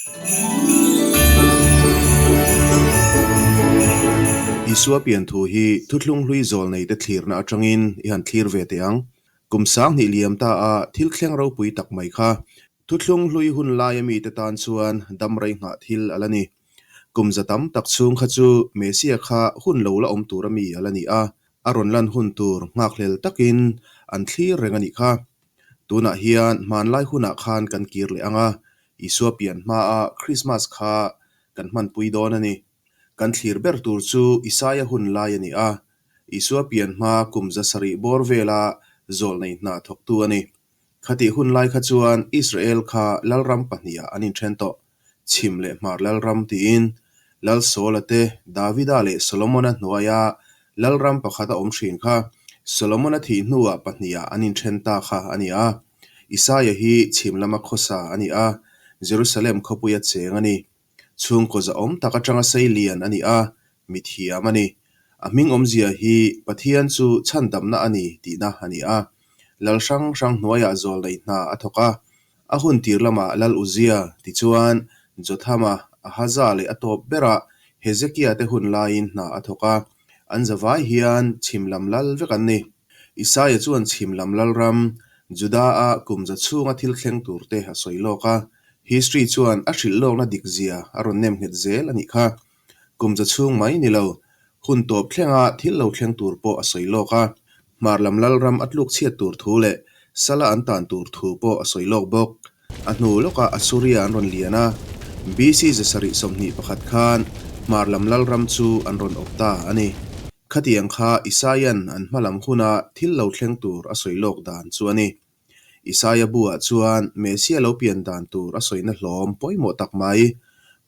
Isua pian thu hi thuthlung hlui zawl neite thlirna atangin i han thlir ve teh ang. Kum sanghnih liam ta a thil thleng ropui tak mai kha thuthlung hlui hun laia mite tan chuan dam rei nghah thil a la ni. Kum za tam tak chhung kha chu Messia kha hun lo la awm tur ami a la ni a, a rawn lan hun tur nghakhlel takin an thlir reng a nih kha. Tunah hian hmanlai hunah khan kan kir leh ang a, Isua pian hmaa Krismas kha kan hmanpui dawn a ni. Kan thlir ber tur chu Isaia hun lai a ni a, Isua pian hma kum 700 bawr vela zawlnei hna thawktu a ni. Khatih hun lai kha chuan Israel kha lalram pahnihah an inthen tawh, Chhim leh Hmar lalram tiin. Lal Saula te, Davida leh Solomona hnuaia lalram pakhat a awm thin kha Solomona thih hnuah pahnihah an inthen ta kha a ni a. Isaia hi chhim lama khawsa a ni a, Jerusalem khawpuia cheng a ni. Chhungkaw zahawm tak atanga sei lian a ni a, mithiam a ni. A hming awmzia hi Pathian chu chhandamna a ni tihna a ni a. Lal hrang hrang hnuaiah zawl nei hna a thawk a. A hun tir lamah Lal Uzia tichuan Jothama, Ahaza leh a tawp berah Hezekia te hun laiin hna a thawk a. An zavai hian chhim lam lal vek an ni. Isaia chuan chhim lam lalram, Juda-a kum za chhunga thil thleng turte a sawi lawk a. History chuan a hrilh lawkna dik zia a rawn nem nghet zel a nih kha. Kum za chhung mai ni lo, hun tawp thlenga thil lo thleng tur pawh a sawi lawk a. Hmar lam lalram a tluk chhiat tur thu leh sala an tan tur thu pawh a sawi lawk bawk. A hnu lawkah Assuria an rawn lian a, BC 721 khan hmar lam lalram chu an rawn awp ta a ni. Khatiang kha Isaia'n an hma lam huna thil lo thleng tur a sawi lawk dan chu a ni. Isaia buah chuan Messia lo pian dan tur a sawina hlawm pawimawh tak mai,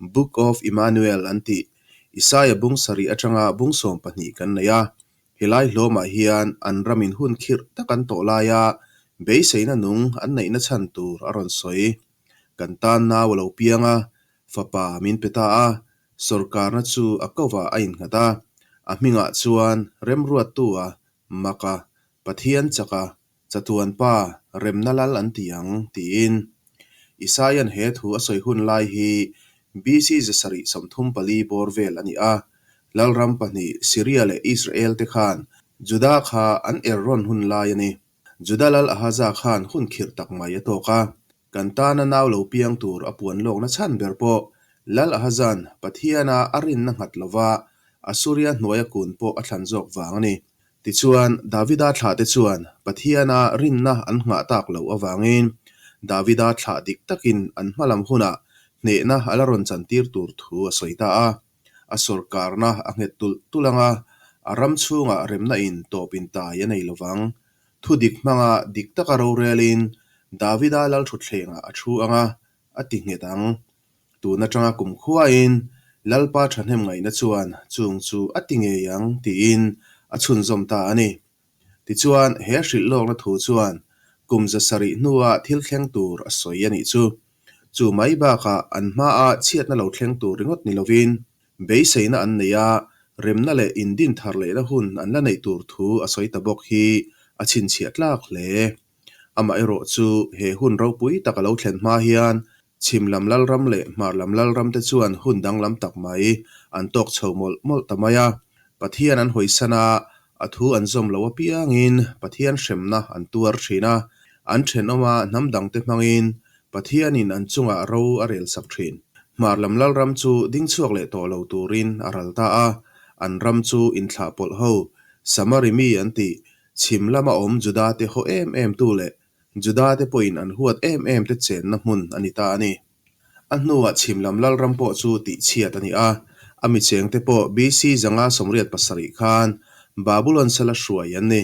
Book of Immanuel an tih, Isaia bung sarih atanga bung 12 kan nei a. Helai hlawmah hian an ramin hun khirh tak an tawh laia beiseina nung an neihna chhan tur a rawn sawi. Kan tan nau a lo piang a, fapa min pe ta a, sawrkarna chu a kovah a innghat a, a hmingah chuan remruattu-a, maka, Pathian chaka, Chatuan Pa, remna lal an ti ang, tiin. Isaia'n he thu a sawi hun lai hi BC 734 bawr vel a ni a. Lalram pahnih Syria leh Israel te khan Juda kha an er rawn hun lai a ni. Juda lal Ahaza khan hun khirh tak mai a tawk a. Kan tana nau lo piang tur a puan lawkna chhan ber pawh Lal Ahaza'n Pathiana a rinna nghat lova Assuria hnuaia kun pawh a thlan zawk vang a ni. Tichuan, Davida thlahte chuan Pathiana rinna an nghah tak loh avangin Davida thlah dik takin an hma lam hunah hnehna a la rawn chantir tur thu a sawi ta a. A sawrkarna a nghet tulh tulh ang a, a ram chhungah remna in tawp intai a nei lovang. Thu dik hmanga dik taka rorelin Davida lalthutthlengah a thu ang a, a ti nghet ang. Tun atanga kum khuain Lalpa thahnem ngaihna chuan chung chu a ti ngei ang tiin a chhunzawm ta a ni. Tichuan, he hrilh lawkna thu chuan kum 700 hnua thil thleng tur a sawi a nih chu. Chu mai bakah an hmaa chhiatna lo thleng tur ringawt ni lovin beiseina an nei a, remna leh indin thar lehna hun an la neih tur thu a sawi ta bawk hi a chhinchhiah tlak hle. Amaherawh chu he hun ropui tak a lo thlen hma hian Chhim lam lalram leh hmar lam lalram te chuan hun danglam tak mai an tawk chho mawlh mawlh ta mai a. Pathian an hawisan a, a thu an zawm lo apiangin Pathian hremna an tuar thin a, an thenawma hnam dangte hmangin Pathianin an chungah ro a relsak thin. Hmar lam lalram chu ding chhuak leh tawh lo turin a ral ta a, an ram chu inthlah pawlh ho, Samari mi an tih, chhim lama awm Juda te haw em em tu leh Juda te pawhin an huat em em te chenna hmun a ni ta a ni. A hnuah chhim lam lalram pawh chu tihchhiat a ni a, a mi chengte pawh BC 587 khan Babulon sala hruai an ni.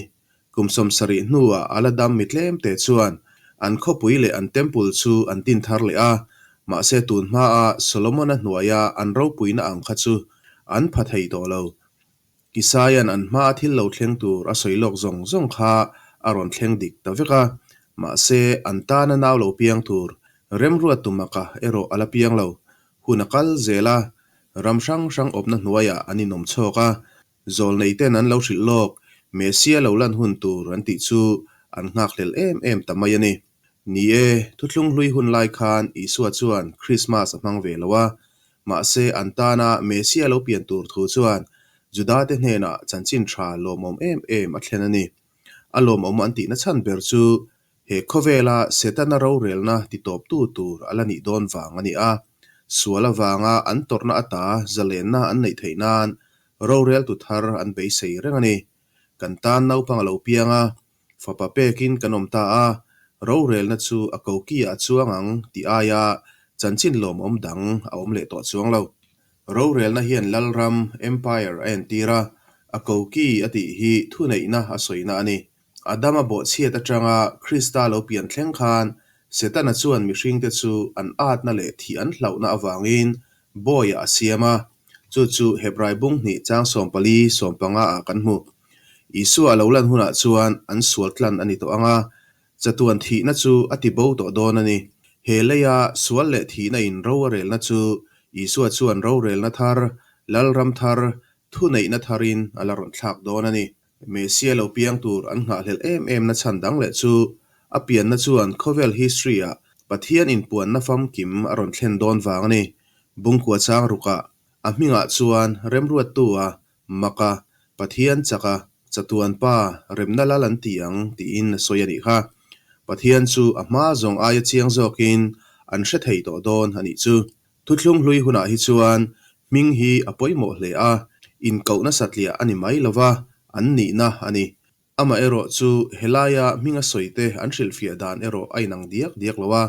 Kum 70 hnuah a la dam mi tlemte chuan an khawpui leh an temple chu an tin thar leh a, mahse tun hmaa Solomon-a hnuaia an ropuina ang kha chu an pha thei tawh lo. Isaia'n an hmaa thil lo thleng tur a sawi lawk zawng zawng kha a rawn thleng dik ta vek a, mahse an tana nau lo piang tur remruat tumaka erawh a la piang lo. Hun a kal zel a, ram hrang hrang awpna hnuaiah an inawm chhawk a, zawlneite'n an lo hrilh lawk, Messia lo lan hun tur an tih chu an nghakhlel em em ta mai a ni. Ni e, Thuthlung Hlui hun lai khan Isua chuan Krismas a hmang ve lo a, mahse an tana Mesia lo pian tur thu chuan Judate hnenah chanchin tha lawmawm em em a thlen a ni. A lawmawm an tihna chhan ber chu he khawvela Setana rorelna titawptu tur a la nih dawn vang a ni a. Sual avanga an tawrhna ata zalenna an neih theih nan roreltu thar an beisei reng a ni. Kan tan naupang a lo piang a, Fapa pekin kan awm ta a, rorelna chu a koki ah a chuang ang tih aia chanchin lawmawm dang a awm leh tawh chuang lo. Rorelna hian Lalram, Empire, a entir a, a koki a tih hi thuneihna a sawina a ni. Adama bawhchhiat atanga Krista lo pian thleng khan Setana chuan mihringte chu an atna leh thih an hlauhna avangin bawiah a siam a, chu chu Hebrai bung hnih chang 14, 15 ah kan hmu. Isua a lo lan hunah chuan an sual tlan a ni tawh ang a, chatuan thihna chu a ti bo tawh dawn a ni. He leia sual leh thihna in ro a relna chu Isua chuan rorelna thar, Lalram thar, thuneihna tharin a la rawn thlak dawn a ni. Messia lo piang tur an nghahhlelh em em na chhan dang leh chu a pianna chuan khawvel history ah Pathian inpuanna famkim a rawn thlen dawn vang a ni. Bungkua chang rukah a hmingah chuan remruattu a Maka, Pathian chaka, chatuan pa, remna lal an ti ang tiin a sawi a nih kha. Pathian chu a hma zawng aia chiang zawkin an hre thei tawh dawn a nih chu. Thuthlung hlui hunah hi chuan hming hi a pawimawh hle a, inkohna satliah a ni mai lova, an nihna a ni. Amaherawh chu helaia hminga sawite an hrilhfiah dan erawh a inang diak diak lo a,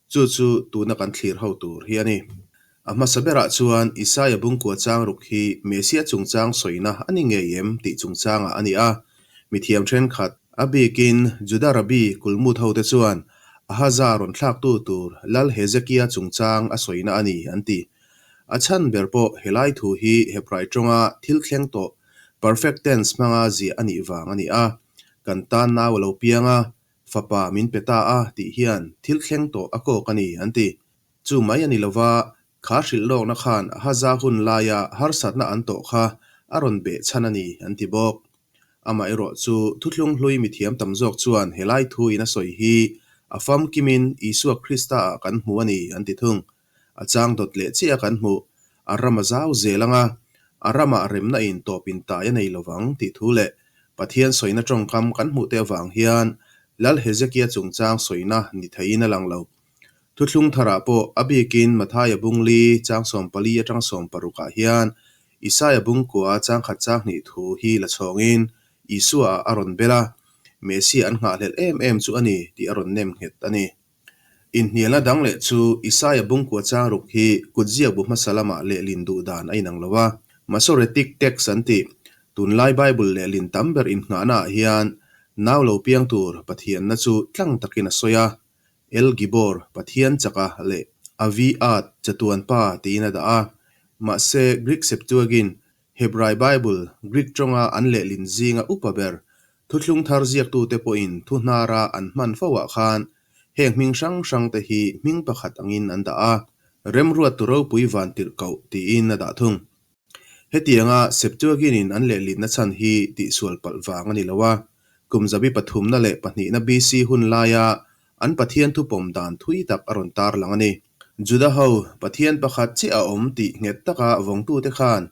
chu chu tuna kan thlir ho tur hi a ni. A hmasa berah chuan Isaia bungkua changruk hi Mesia chungchang sawina a ni ngei em tih chungchangah a ni a, mithiam thenkhat, a bikin Juda Rabbi kulmut hote chuan Ahaza rawn thlaktu tur Lal Hezekia chungchang a sawina a ni an ti. A chhan ber pawh helai thu hi Hebrai tawnga thil thleng tawh perfect tense hmanga ziah a nih vang a ni a, kan tan nau a lo piang a, fapa min pe ta a tih hian thil thleng tawh a kawk a ni an ti. Chu mai a ni lova, kha hrilh lawkna khan Ahaza hun laia harsatna an tawh kha a rawn beh chhan a ni an ti bawk. Amaherawh chu thuthlung hlui mithiam tam zawk chuan helai thu in a sawi hi a famkimin Isua Krista ah kan hmu a ni an ti thung. A chang dawt leh chiah a kan hmuh, a ram a zau zel ang a, a ramah remna in tawp in tai a nei lovang tih thu leh Pathian sawina tawngkam kan hmuh te avang hian Lal Hezekia chungchang sawina ni theiin a lang lo. Thuthlung tharah pawh a bikin Mathaia bungli chang 14 atang 16 ah hian Isaia bungkua chang khat chang hnih thu hi la chhawngin Isua ah a rawn bel a, Messia an nghahhlelh em em chu a ni tih a rawn nem nghet a ni. Inhnialna dang leh chu Isaia bungkua chang ruk hi kutziak bu hmasa lamah lehlin duh dan a inang lo a, Masoretic text an tih, tunlai Bible lehlin tam ber innghahna ah hian nau lo piang tur Pathianna chu tlang takin a sawi a, El Gibor, Pathian chaka leh Avi Ad, chatuan pa tiin a dah a. Mahse, Greek Septuagint, Hebrai Bible, Greek tawnga an lehlin zinga upa ber, thuthlung thar ziaktute pawhin thu hnara an hman fo ah khan heng hming hrang hrangte hi hming pakhat angin an dah a, Remruattu ropui van tirh koh tiin a dah thung. Hetianga Septuagint-in an lehlinna chhan hi tihsual palh vang a ni lo a, kum zabi pathumna leh pahnihna BC hun laia an Pathian thupawm dan thui tak a rawn tarlang a ni. Juda ho, Pathian pakhat chiah a awm tih nghet taka vawngtute khan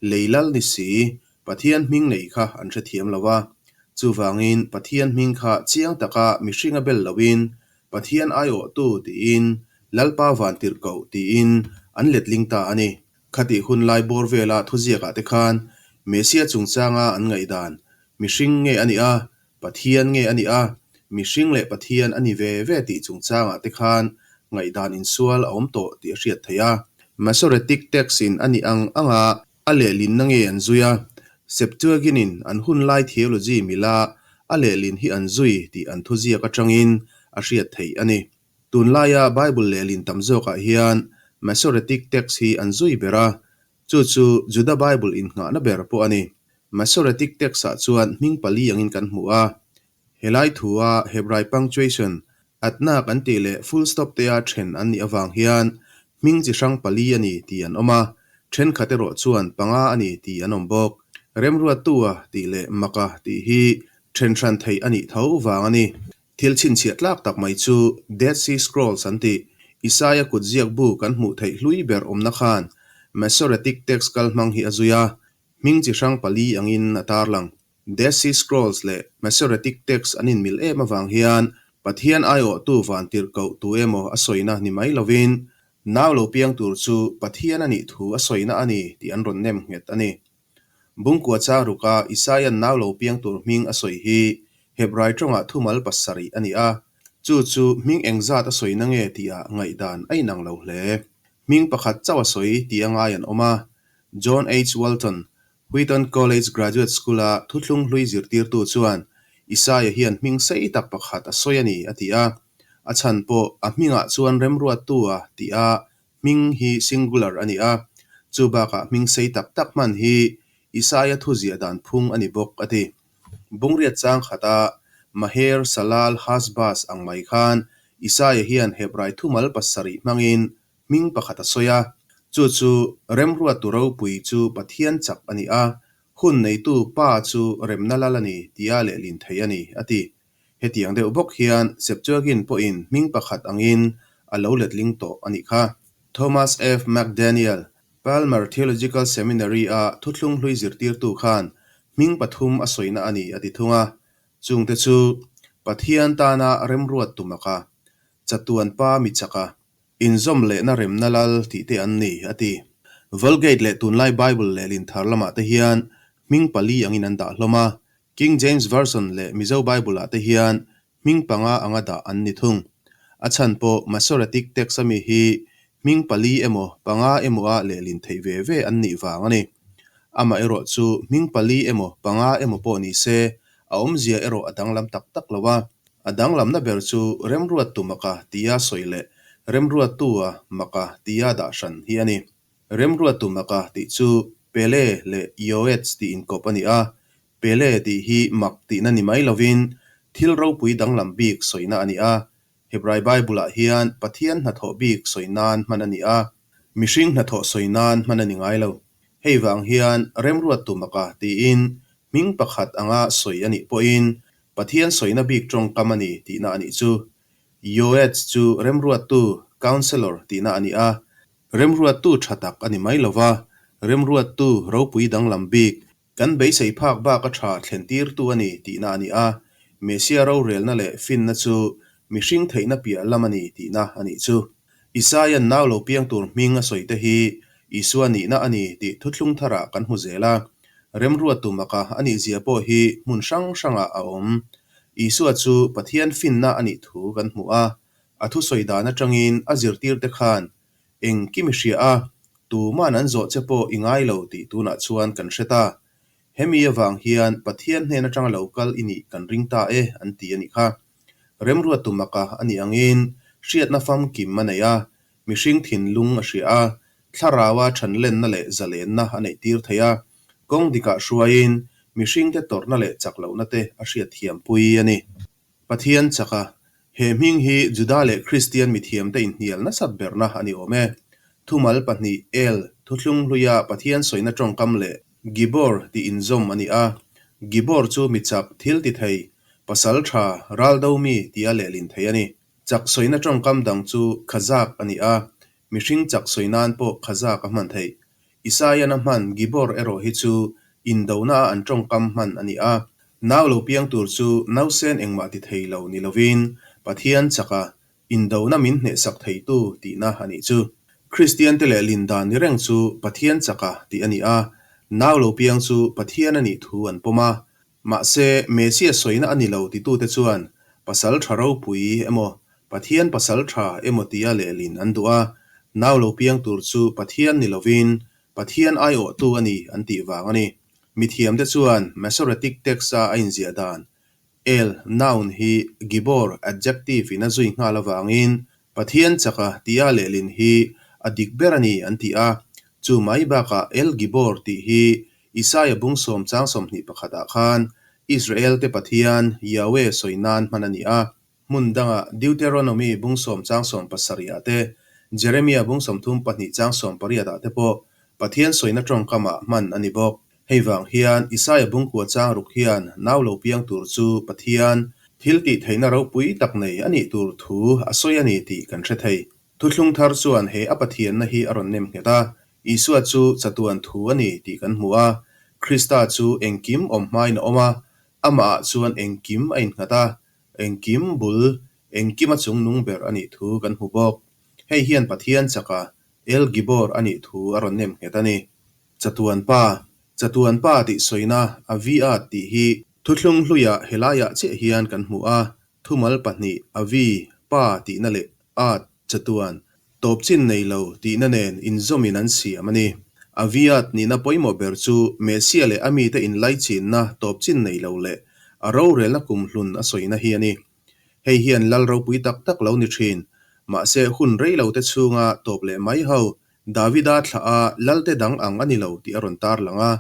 lei lal ni si, Pathian hming nei kha an hrethiam lo a. Chuvangin Pathian hming kha chiang taka mihringa bel loin Pathian aiawhtu tiin Lalpa vantirhkoh tiin an letling ta a ni. Khatih hun lai bawr vela thuziakah te khan Messia chungchanga an ngaihdan, mihring nge a nih a, Pathian nge a nih a, mihring leh Pathian a ni ve ve tih chungchangah te khan ngaihdan insual a awm tawh tih a hriat theih a. Masoretic text-in a nih ang anga a lehlinna nge an zui a, Septuagint-in an hun lai theology mila a lehlin hi an zui tih an thuziak atangin a hriat theih a ni. Tunlaia Bible lehlin tam zawkah hian Masoretic text hi an zui ber a, chu chu Juda Bible innghahna ber pawh a ni. Masoretic text-ah chuan hming pali angin kan hmu a. Helai thua Hebrai punctuation, atna kan tih leh full stop tea then an nih avang hian hming chi hrang pali a ni tih an awm a, thenkhat erawh chuan panga a ni tih an awm bawk. Remruattua tih leh Maka tih hi then hran theih a nih tho vang a ni. Thil chhinchhiah tlak tak mai chu Dead Sea Scrolls an tih, Isaia kutziak bu kan hmuh theih hlui ber awmna khan Masoretic Text kalhmang hi a zui a, hming chi hrang pali angin a tarlang. Dead Sea Scrolls leh Masoretic Text an inmil em avang hian Pathian aiawhtu vantirhkoh tu emaw a sawina ni mai lovin nau lo piang tur chu Pathian a nih thu a sawina a ni tih an rawn nem nghet a ni. Bungkua chang ruka Isaia'n nau lo piang tur hming a sawi hi Hebrai tawngah thumal pasarih a ni a, chu chu hming engzat a sawina nge tihah ngaihdan a inang lo hle. Hming pakhat chauh a sawi tih a ngai an awm a, John H. Walton, Wheaton College Graduate School-a thuthlung hlui zirtirtu chuan Isaia hian hming sei tak pakhat a sawi a ni a ti a, a chhan pawh a hmingah chuan remruattu a tih a Hming hi singular a ni a, chu bakah hming sei tak tak hman hi Isaia thu ziah dan phung a ni bawk, a ti. Bungriat chang khata Maher Salal Hashbaz ang mai khan Isaia hian Hebrai thumal pasarih hmangin hming pakhat a sawi a, chu chu Remruattu ropui chu Pathian chak a ni a, hun neitu Pa chu remna lal a ni tia lehlin thei a ni, a ti. Hetiang deuh bawk hian Septuagint pawhin hming pakhat angin a lo letling tawh a nih kha. Thomas F. McDaniel, Palmer Theological Seminary-a thuthlung hlui zirtirtu khan hming pathum a sawina a ni a ti thung a. Chungte chu, Pathian tana remruat tumaka, chatuan pa mi chaka, inzawm lehna remna lal tih te an ni, a ti. Vulgate leh tunlai Bible lehlin thar lamah te hian hming pali angin an dah hlawm a, King James Version leh Mizo Bible-ah te hian hming panga anga dah an ni thung. A chhan pawh Masoretic text ami hi hming pali emaw panga emaw-a lehlin theih ve ve an nih vang a ni. Amaherawh chu hming pali emaw panga emaw pawh ni se, a awmzia erawh a danglam tak tak lo a. A danglamna ber chu Remruattu maka tia sawi leh Remruattua maka tia dah hran hi a ni. Remruattu maka tih chu Pele leh Yoetz tih inkawp a ni a, Pele tih hi mak tihna ni mai lovin thil ropui danglam bik sawina a ni a. Hebrai Bible-ah hian Pathian hnathawh bik sawi nan hman a ni a, mihring hnathawh sawi nan hman a ni ngai lo. Hei vang hian Remruattu maka tiin hming pakhat anga sawi a nih pawhin Pathian sawina bik tawngkam a ni tihna a nih chu. Yoetz chu Remruattu, Counselor, tihna a ni a. Remruattu tha tak a ni mai lova, Remruattu ropui danglam bik Kan beisei phak bak a tha thlen tirtu a ni tihna a ni a, Messia rorelna leh finna chu mihring theihna piah lam a ni tihna a nih chu. Isaia'n nau lo piang tur hming a sawi te hi Isua nihna a ni tih thuthlung tharah kan hmu zel a, remruattu maka a nih zia pawh hi hmun hrang hrangah a awm. Isua chu Pathian finna a nih thu kan hmu a, a thusawi dan atangin a zirtirte khan Engkim i hria a, tuman an zawh che pawh i ngai lo tih tunah chuan kan hre ta. Hemi avang hian Pathian hnen atanga lo kal i nih kan ring ta e an ti a nih kha. Remruattu maka a nih angin hriatna famkim a nei a, mihring thinlung a hria a, thlaraua thanlenna leh zalenna a neih tir thei a, kawng dikah hruaiin mihringte tawrhna leh chak lohna te a hriatthiampui a ni. Pathian chaka, he hming hi Juda leh Kristian mithiamte inhnial nasat berna a ni awm e. Thumal pahnih, El, thuthlung hluia Pathian sawina tawngkam leh Gibor tih inzawm a ni a. Gibor chu mi chak, thil ti thei, pasal tha, ral do mi tia lehlin thei a ni. Chak sawina tawngkam dang chu Khazak a ni a, mihring chak sawi nan pawh Khazak a hman theih. Isaian a hman Gibor erawh hi chu indona a an tawngkam hman a ni a. Nau lo piang tur chu nausen engmah ti thei lo ni lovin Pathian chaka indona min hnehsak theitu tihna a nih chu. Kristiante leh Lindan ni reng chu Pathian chaka tih a ni a, nau lo piang chu Pathian a nih thu an pawm a. Mahse, Messia sawina a ni lo titute chuan pasal tha ropui emaw, Pathian pasal tha emaw tia lehlin an duh a, nau lo piang tur chu Pathian ni lovin Pathian aiawhtu a ni an tih vang a ni. Mithiamte chuan Masoretic text-a a inziah dan, El, noun, hi Gibor, adjective, in a zui nghal avangin Pathian chaka tia lehlin hi a dik ber a ni an ti a. Chu mai bakah El Gibor tih hi Isaia bung sawm chang sawmhnih pakhatah khan Israel-te Pathian, Yahweh sawi nan hman a ni a. Hmun dangah Deuteronomy bung sawm chang sawm pasarihah te, Jeremia bung sawmthum pahnih chang sawm pariatah te pawh Pathian sawina tawngkamah hman a ni bawk. Hei vang hian Isaia bung kua chang ruk hian nau lo piang tur chu Pathian Thil tih theihna ropui tak nei a nih tur thu a sawi a ni tih kan hre thei. Thuthlung thar chuan he a Pathianna hi a rawn nem nghet a, Isua chu chatuan thu a ni tih kan hmu a. Krista chu engkim awm hmain a awm a, amahah chuan engkim a innghat a, engkim bul, engkima chungnung ber a nih thu kan hmu bawk. Hei hian Pathian chaka El Gibor a nih thu a rawn nem nghet a ni. Chatuan Pa, Chatuan Pa tih sawina Aviad tih hi Thuthlung hluiah helaiah chiah hian kan hmu a, thumal pahnih Avi, Pa tihna leh Ad, chatuan, tawp chin nei lo tihna nen inzawmin an siam a ni. Aviad nihna pawimawh ber chu Messiah leh a mite inlaichinna tawp chin nei lo leh a rorelna kumhlun a sawina hi a ni. Hei hian lal ropui tak tak lo ni thin, mahse hun rei lo te chhunga tawp leh mai ho, Davida thlah a lalte dang ang a ni lo tih a rawn tarlang a.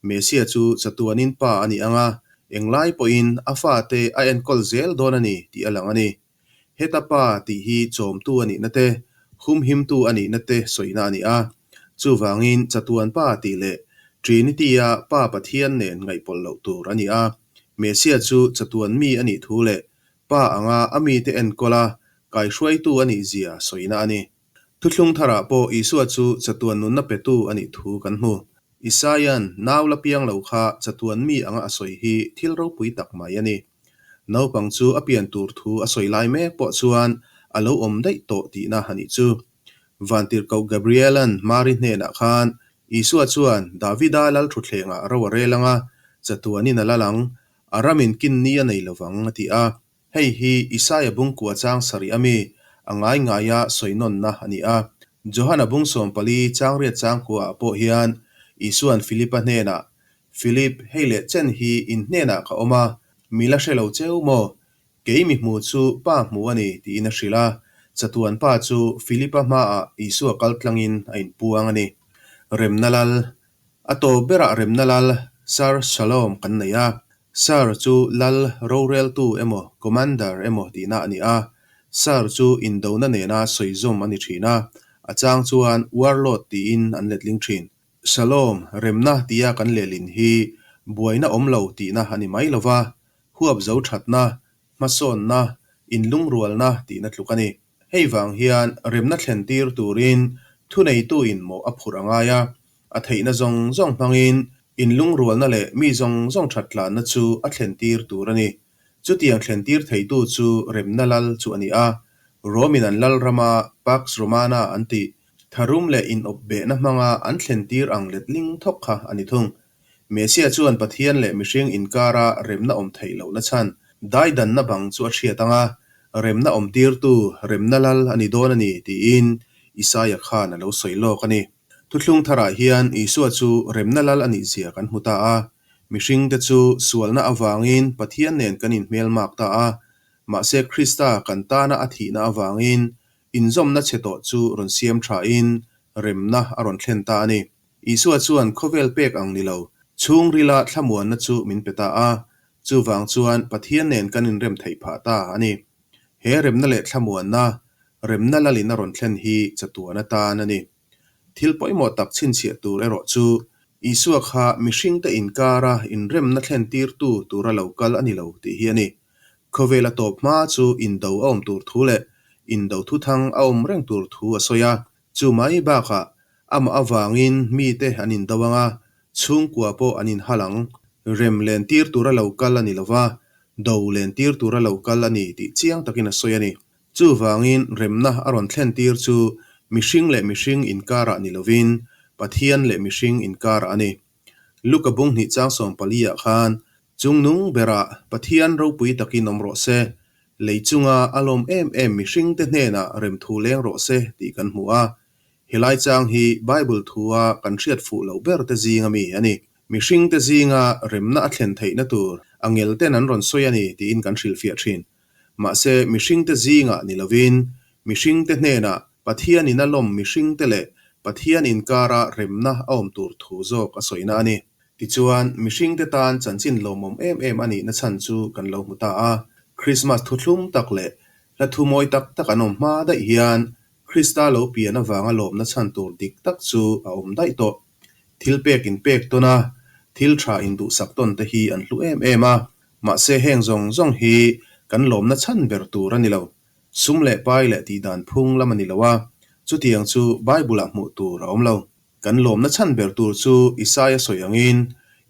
Messiah chu chatuanin pa a ni ang a, englai pawhin a fate a enkawl zel dawn a ni tih a lang a ni. Heta pa tih hi chawmtu a nihna te, humhimtu a nihna te sawina a ni a. Chuvangin chatuan pa tih leh Trinity-a Pa Pathian nen ngaihpawlh loh tur a ni a. Messiah chu chatuan mi a nih thu leh Pa anga a mite enkawl a, kaihruaitu a nih zia sawina a ni. Thuthlung tharah pawh Isua chu chatuan nunna petu a nih thu kan hmu. Isaia'n nau la piang lo kha chatuan mi anga a sawi hi thil ropui tak mai a ni. Naupang chu a pian tur thu a sawi lai mek pawh chuan a lo awm daih tawh tihna a nih chu. Vantirhkoh Gabriela'n Mari hnenah khan Isua chuan Davida lalthutthlengah ro a rel ang a, chatuanin a lal ang, a ramin kin ni a nei lovang a ti a. Hei hi Isaia bungkua chang sarih a mi, a ngai ngaia sawinawnna a ni a. Johana bung 14 chang riat chang khuaah pawh hian Isua'n Filipa hnenah, Filip, hei leh chen hi in hnenah ka awm a, mi la hre lo cheu maw? Kei mi hmu chu Pa hmu a ni, tiin a hrilh a. Chatuan Pa chu Filipa hmaah Isua kal tlangin a inpuang a ni. Remna Lal A tawp berah Remna Lal, Sir Shalom kan nei a. Sir chu Lal roreltu emaw Commander emaw tihna a ni a. Sir chu indona nena sawizawm a ni thin a, a chang chuan Warlord tiin an letling thin. Shalom, remna tia kan lehlin hi buaina awm lo tihna a ni mai lova, huap zo thatna, hmasawnna, inlungrualna tihna tluk a ni. Hei vang hian remna thlen tir turin thuneituin mawh a phurh a ngai a, a theihna zawng zawng hmangin inlungrualna leh mi zawng zawng that tlanna chu a thlen tir tur a ni. Chutiang thlen tir theitu chu remna lal chu a ni a, Romin an lal rama Pax Romana an tih, tharum leh inawpbehna hmanga an thlen tir ang letling thawk kha a ni thung. Messiah chuan Pathian leh mihring inkara remna awm theih lohna chhan daidanna bang chu a hriat ang a, remna awmtirtu remna lal a ni dawn a ni tiin Isaia khan a lo sawi lawk a ni. Thuthlung tharah hian Isua chu remna lal a nihzia kan hmu ta a, mihringte chu sualna avangin Pathian nen kan inhmelmak ta a, mahse Krista kan tana a thihna avangin inzawmna chhe tawh chu rawn siam thain remna a rawn thlen ta a ni. Isua chuan khawvel pek ang ni lo, chhungrila thlamuanna chu min pe ta a, chuvang chuan Pathian nen kan inrem theih phah ta a ni. He remna leh thlamuanna, remna lalin a rawn thlen hi chatuan atan a ni. Thil pawimawh tak chhinchhiah tur erawh chu Isua kha mihringte inkara inremna thlen tirtu tura lo kal a ni lo tih hi a ni. Khawvela tawp hma chu indo a awm tur thu leh indo thuthang a awm reng tur thu a sawi a, Chu mai bakah amah avangin mite an indo ang a, chhungkua pawh an inhal ang. Rem lentir tura lo kal a ni lova, do lentir tura lo kal a ni tih chiang takin a sawi a ni. Chuvangin remna a rawn thlentir chu mihring leh mihring inkarah ni lovin Pathian leh mihring inkarah a ni. Luka bung hnih chang 14 ah khan Chungnung berah Pathian ropui takin awm rawh se, lei chunga a lawm em em mihringte hnenah remthu leng rawh se tih kan hmu a. Helai chang hi Bible thua kan hriat fuh loh ber te zinga mi a ni. Mihringte zinga remna a thlen theihna tur a ngel ten an rawn sawi a ni tiin kan hrilhfiah thin. Mahse mihringte zingah ni lovin mihringte hnenah Pathianin a lawm mihringte leh Pathian inkara remna a awm tur thu zawk a sawina a ni. Tichuan, mihringte tan chanchin lawmawm em em a nihna chhan chu kan lo hmu ta a. Krismas thuthlum tak leh hla thu mawi tak tak an awm hma daih hian Krista lo pian avanga lawmna chhan tur dik tak chu a awm daih tawh. Thil pek inpek tawn a, thil tha induhsak tawn te hi an hlu em em a. Mahse heng zawng zawng hi Kan lawmna chhan ber tur a ni lo. Sum leh pai leh tihdan phung lam a ni lo a, chutiang chu Bible-ah hmuh tur a awm lo. Kan lawmna chhan ber tur chu Isaia sawi angin,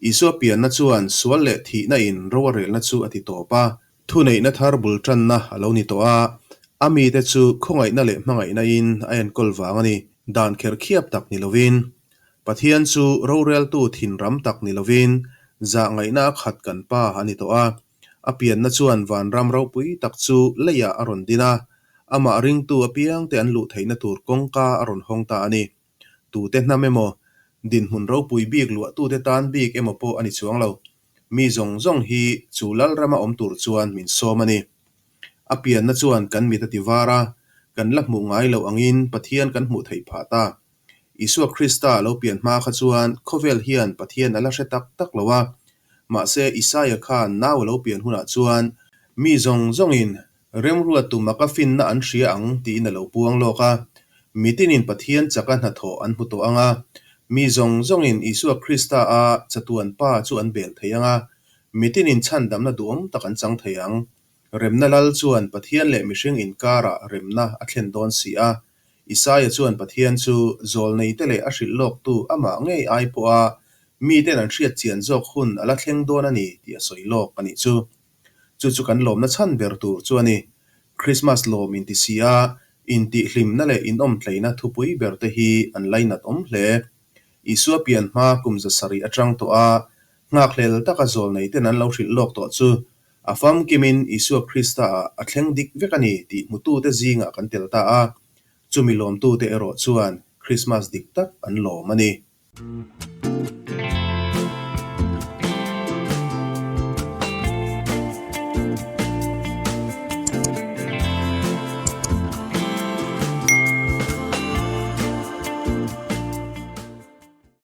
Isua pianna chuan sual leh thihna in ro a relna chu a ti tawp a, thuneihna thar bul tanna a lo ni tawh a, a mite chu khawngaihna leh hmangaihna in a enkawl vang a ni. Dan kher khiap tak ni lovin, Pathian chu roreltu thinram tak ni lovin, zahngaihna a khat kan Pa a ni tawh a. A pianna chuan vanram ropui tak chu leiah a rawn din a, amah ringtu apiangte an luh theihna tur kawngka a rawn hawng ta a ni. Tute hnam emaw, dinhmun ropui bik luahtute tan bik emaw pawh a ni chuang lo. Mi zawng zawng hi chu Lalrama awm tur chuan min sawm a ni. A pianna chuan kan mit a ti var a, kan la hmuh ngai loh angin Pathian kan hmuh theih phah ta. Isua Krista lo pian hma kha chuan khawvel hian Pathian a la hre tak tak lo a. Mahse, Isaia khan nau a lo pian hunah chuan mi zawng zawngin Remruat tuma ka finna an hria ang tiin a lo puang lawk a. Mitinin Pathian chaka hnathawh an hmu tawh ang a. Mi zawng zawngin Isua Krista a chatuan Pa chu an bel thei ang a. Mitinin chhandamna duhawm tak an chang thei ang. Remna Lal chuan Pathian leh mihring inkarah remna a thlen dawn si a. Isaia chuan Pathian chu zawlneite leh a hrilh lawktu amah ngei ai pawha miten an hriat chian zawk hun a la thleng dawn a ni tih a sawi lawk a nih chu. Chu chu kan lawmna chhan ber tur chu a ni. Krismas lawm inti si a, intihhlimna leh inawmtleina thupui ber te hi an lainat awm hle. Isua pian hma kum 700 atang tawh a, nghakhlel taka zawlnei ten an lo hrilh lawk tawh chu a famkimin Isua Krista ah a thleng dik vek a ni tih hmutute zingah kan tel ta a, chumi lawmtute erawh chuan Krismas dik tak an lawm a ni.